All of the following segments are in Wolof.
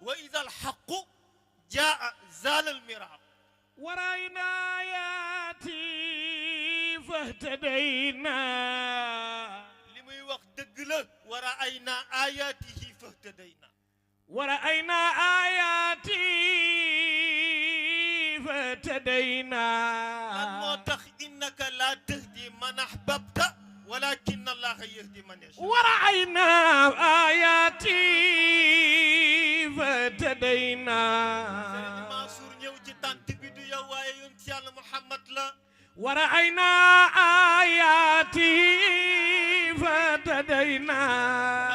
وإذا الحق جاء زال المراء ورأينا آياتي فاهتدينا لمي وقت دقلة ورأينا آياته فاهتدينا ورأينا آياتي فاهتدينا الموتخ إنك لا تهدي من أحببت ولكن الله يهدي من يشاء ورأينا آياتي فاهتدينا ما سور نيو ci tant bi du yow waaye yonent Yàlla Muhammad la ورأينا آياتي فاهتدينا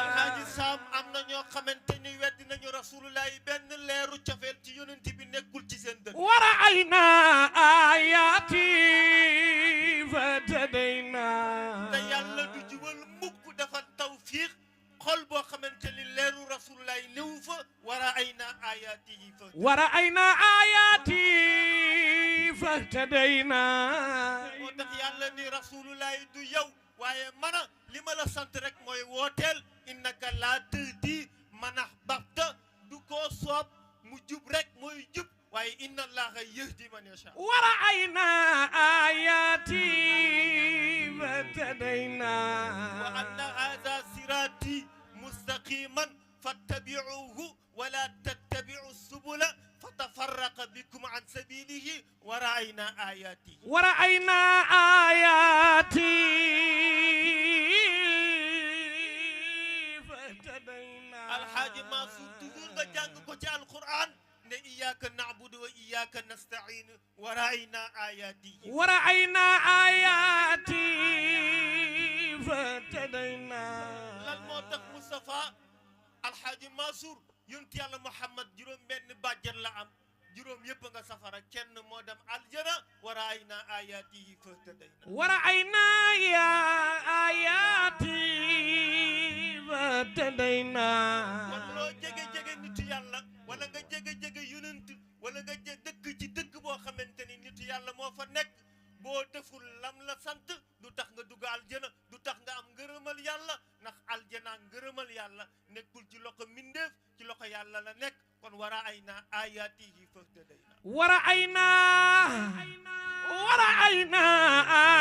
Alxaaji Saam am na ñoo xamante ni weddi nañu Rasulullah benn leeru cofeel ci yonent bi nekkul ci seen dënn ورأينا آياتي فاهتدينا te Yàlla du jiwal mukk dafa tawfiq xol boo xamante ni leeru Rasulullah néew fa ورأينا آياته ورأينا آياتي فاهتدينا moo tax Yàlla ni Rasulullah du yow waaye mana li ma la sant rek mooy wooteel innaka laa tahdi man ahbabta du ko soob mu jub rek mooy jub waaye inna allaha yahdi man yasha ورأينا آياتي فاهتدينا wa anna hadha sirati mustaqiman fattabi'uhu wa la tattabi'u subula fatafarraqa bikum an sabilihi wa ra'ayna ayatihi ورأينا آياتي فاهتدينا Alxaaji Mansour toujours nga jàng ko ci alquran ne iyyaka na'budu wa iyyaka nasta'in wa ra'ayna ayatihi ورأينا آياتي فاهتدينا lan moo tax Moustapha Alxaaji Mansour yonent Yàlla Muhammad juróom benn bàjjen la am juróom yëpp nga safara kenn moo dem aljana wa ra'ayna ayatihi fahtadayna ورأينا آياتي فاهتدينا kon loo jege-jege nitu yàlla wala nga jege-jege yonent wala nga dëkk ci dëkk boo xamante ni nitu yàlla moo fa nekk boo deful lam la sant du tax nga dugg aljana du tax nga am ngërëmal yàlla ndax aljana ngërëmal yàlla nekkul ci loxo mindeef ci loxo yàlla la nekk kon wara ay na ayatihi fahtadayna ورأينا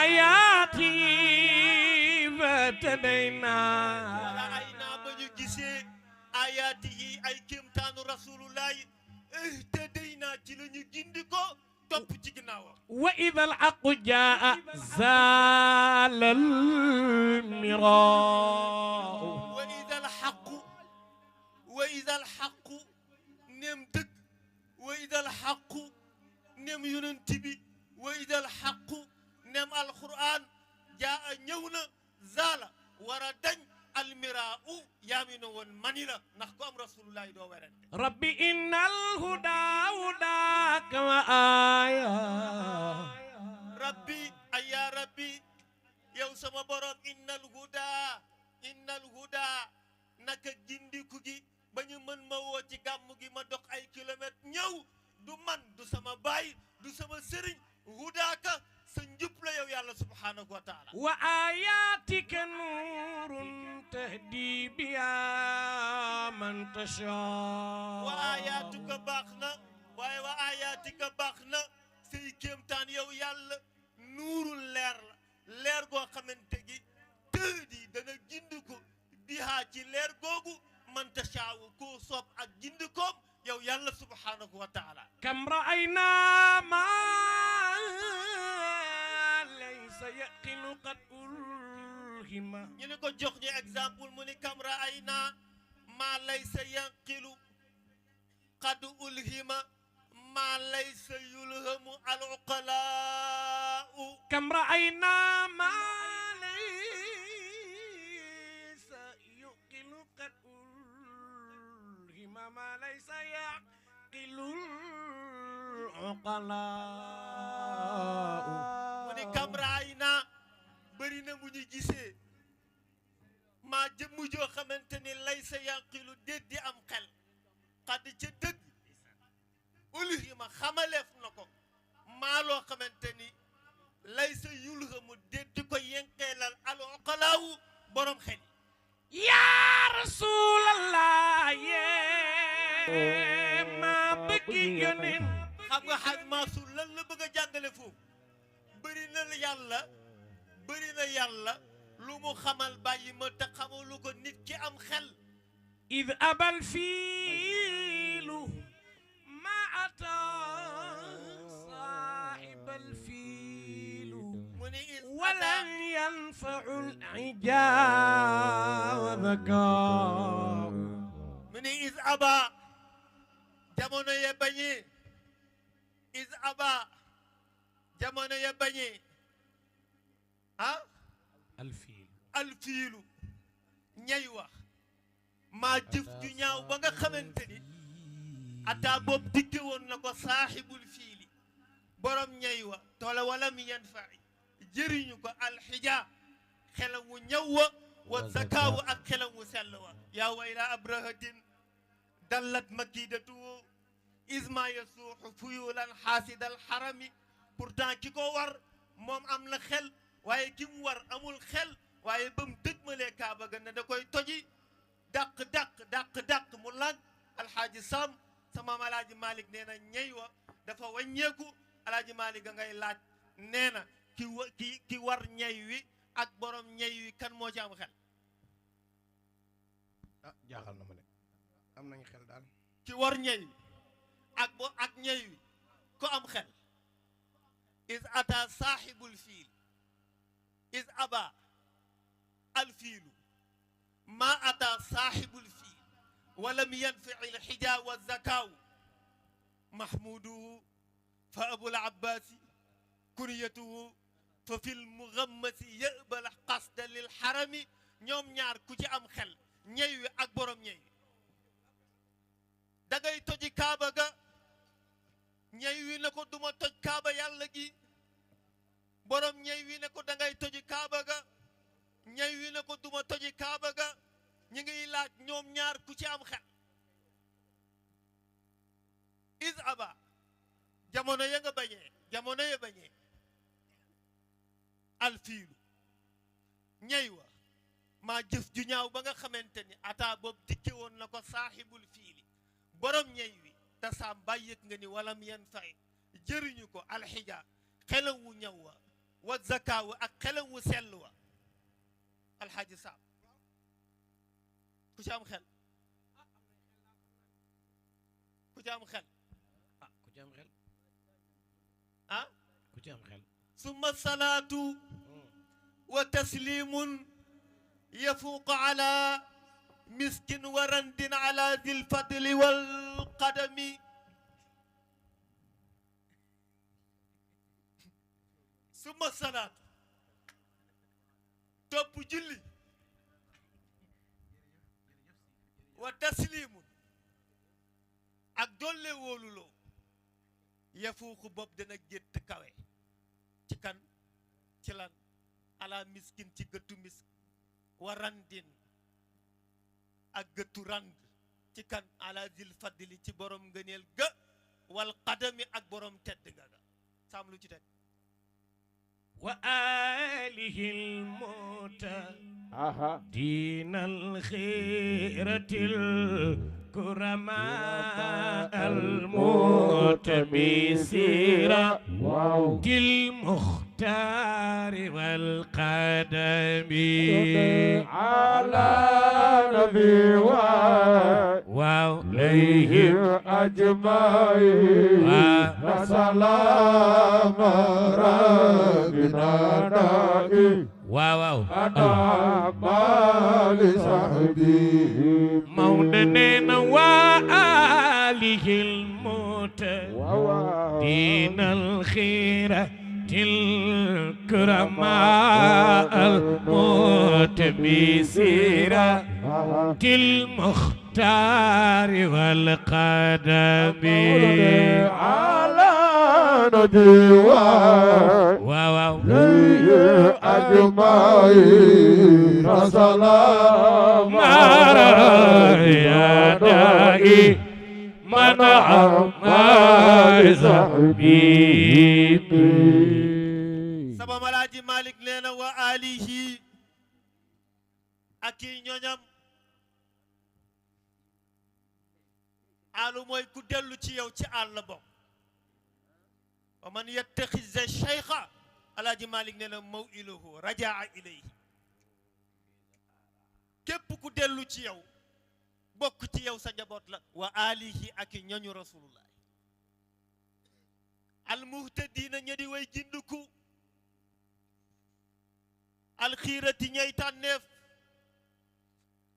آياتي فاهتدينا wara ay na ba ñu gisee ayatihi ay kéemtaanu rasulullahi ihtadayna ci la ñu gindi ko topp ci ginnaawam وإذا الحق جاء زال المراء وإذا الحق نم دق وإذا الحق نم ينتبي وإذا الحق نم القرآن جاء نيونا زال وردن المراء يامن والمنيلة نحكم رسول الله دو ورد ربي إن الهدى هداك وآية ربي أيا ربي يو سما بروم إن الهدى naka gindiku gi ba ñu mën ma woo ci gàmm gi ma dox ay kilomètre ñëw du man du sama baay du sama sëriñ hudaaka sa njub la yow yàlla subhanahu wa taala wa ayatika nuurun tahdi biha man tasha wa ayatuka baax na waaye wa ayatika baax na say kéemtaan yow yàlla nuurul leer la leer goo xamante gi tahdi dana gindiku biha ci leer googu man tashaawu koo soob ak gindikoom yow yàlla subhanahu wa taala kam ra'ayna ma laysa yaqilu qad ulhima ñu ne ko jox ñu exemple mu ni kam ra'ayna ma laysa yaqilu qad ulhima ma laysa yulhamu al uqalaa'u kam ra'ayna ma ما ليس يعقل العقلاء mu ni kam raayna bëri na mu ñu gisee maa jëmm joo xamante ni laysa yaqilu déet di am xel xadd ca dëgg ulhima xamaleef na ko maa loo xamante ni laysa yulhamu déet di ko yenkeelal al uqalaawu borom xel يا رسول الله ma bëgg yonen xam nga xaj Mansour lan la bëgg a jàngale foofu bëri na yàlla lu mu xamal bàyyi ma te xamalu ko nit ki am xel إذ أبى الفيل ما أتى صاحب الفيل ولن ينفع العجاء وذكاء من إذ أبى jamono ya bañee إذ أبى jamono ya bañee ah alfiilu ñay wax maa jëf ju ñaaw ba nga xamante ni ataa boobu dikke woon na ko saaxibul fiili borom ñay wa toola wala mi yan fa'i jëriñu ko alxija xelam wu ñaw wa zakaawu ak xelam wu sell wa yaa wayla abrahatin dallat makidatu isma yasuuxu fuyulan xaasidal xarami pourtant ki ko war moom am na xel waaye ki mu war amul xel waaye ba mu dëgmalee kaaba ga ne da koy toji dàq mu lànk alxaaji Sam sa maam alaaji Malick nee na ñey wa dafa wàññeeku alaaji Malick a ngay laaj nee na ki war ñey wi ak borom ñey wi kan moo ci am xel jaaxal na ma de am nañ xel daal ki war ñey wi ak ñey wi ko am xel is ata saaxibul fiil is aba alfiilu ما أتى صاحب الفيل ولم ينفع الحجا والزكاة محموده فأبو العباس كنيته ففي المغمس يقبل قصد للحرم ñoom ñaar ku ci am xel ñey wi ak borom ñey wi dangay toji kaaba ga ñey wi ne ko duma toj kaaba yàlla gi borom ñey wi ne ko dangay toji kaaba ga ñay wi ne ko duma toji kaaba ga ñu ngi laaj ñoom ñaar ku ci am xel is aba jamono ya bañee alfiilu ñay wa maa jëf ju ñaaw ba nga xamante ni ata boobu dikke woon na ko saaxibul fiili borom ñay wi te saam bàyyëg nga ni walam yan fay jëriñu ko alxija xelam wu ñaw wa zakaawu ak xelam wu sell wa alxaaji Saam ku ci am xel summa salaatu wa taslimun yafuuqu ala miskin wa randin ala dil fadli wal qadami summa salaatu topp julli wa taslimun ak dolle wóoluloo yafuuxu bopp dana gétt kawe ci kan ci lan ala miskin ci gëttu misk wa randin ak gëttu rand ci kan ala zil fadli ci borom ngëneel ga wal qadami ak borom tedd ga saam lu ci teg وآله المعتدين الخيرة الكرماء المتميسين المختار والقدم على نبي وعليهم أجمعين وسلام ربنا دائم واو أنا لصحبه مولدنا وآله المتدين الخيرة الكرماء المتميسين المختار والقدم على ندوان واو أجمعين سلام يا دائي منع ما صحبي sama malaaji Malick nee na wa alihi ak i ñoñam aalu mooy ku dellu ci yow ci àll bokk wa man yattaxiza cheikha alaaji Malik nee na mawiluhu rajaa ilayhi képp ku dellu ci yow bokk ci yow sa njaboot la wa alihi ak ñoñu rasulullah almuhtadina ña di way ginduku alxiirati ñay tànneef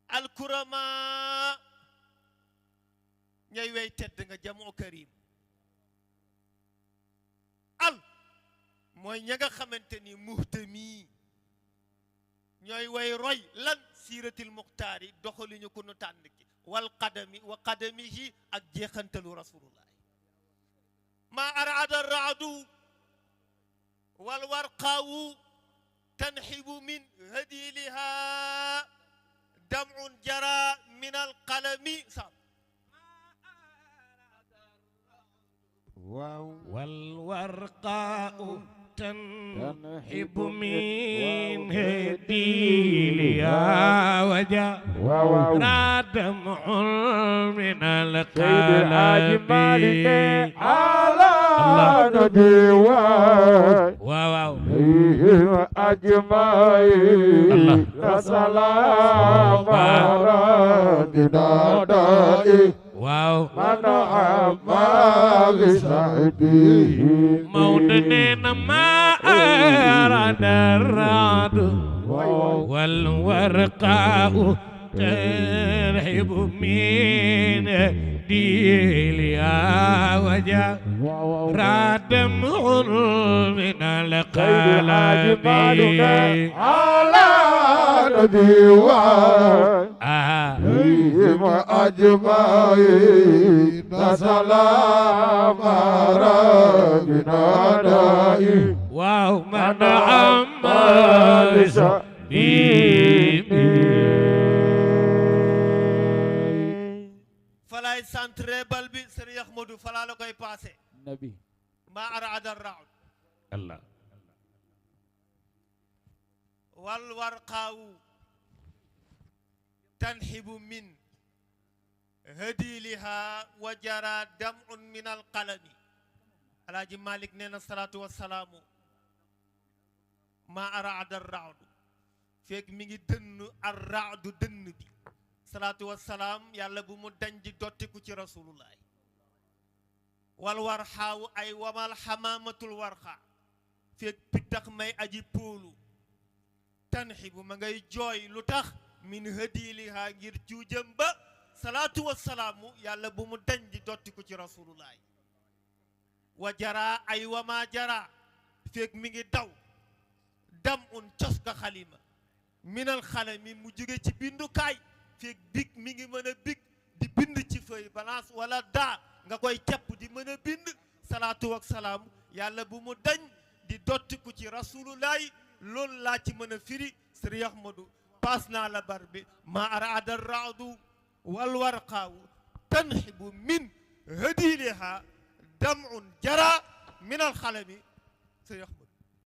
alkurama ñay way tedd nga jamoo karim al mooy ña nga xamante ni muhtami ñooy way roy lan siiratil muxtaari doxaliñu ko nu tànn ki wal qadami wa qadamihi ak jeexantalu rasulullah ma araada raadu wal warqaawu tanxibu min hadiliha dam'un jara min alqalami sa والورقاء تنحب من هديلها وجاء دمع من القلب على نديوان واو فيهم أجمعين سلام ربنا دائم واو من عما بسعده مولدنا ما أراد الرعد والورقاء ترحب من ديلها وجاء دمع من القلب على نديوان فيهم أجمعين سلام ربنا دائم واو من عما falaay centre bal bi Serigne Ahmadou falaa la koy passé nabi ma araada raud الله wal warqaawu tanxibu min hadiliha wa jara dam'un min alqalami alaaji Malik nee na salaatu wasalaamu ma araada raadu fekk mi ngi dënn ar raadu dënn bi salaatu wasalaam yàlla bu mu dañ di dottiku ci rasulullahi wal warxaawu ay wamal xamaamatul warxa fekk pittax may aji póolu tanxibu ma ngay jooy lu tax min hadiliha ngir cuujam ba salaatu wasalaamu yàlla bu mu dañ di dottiku ci rasulullahi wa jara ay wama jara fekk mi ngi daw dam un cos ka xalima minal xalami mu jóge ci bindukaay fekk big mi ngi mën a big di bind ci feuille balance wala daa nga koy capp di mën a bind salaatu wasalaam yàlla bu mu dañ di dottiku ci rasulullahi loolu laa ci mën a firi Sëriñ Ahmadu paas naa la bar bi ma araada raadu wal warqaawu tanxibu min hadiliha dam'un jara min al xalami Sëriñ Ahmadu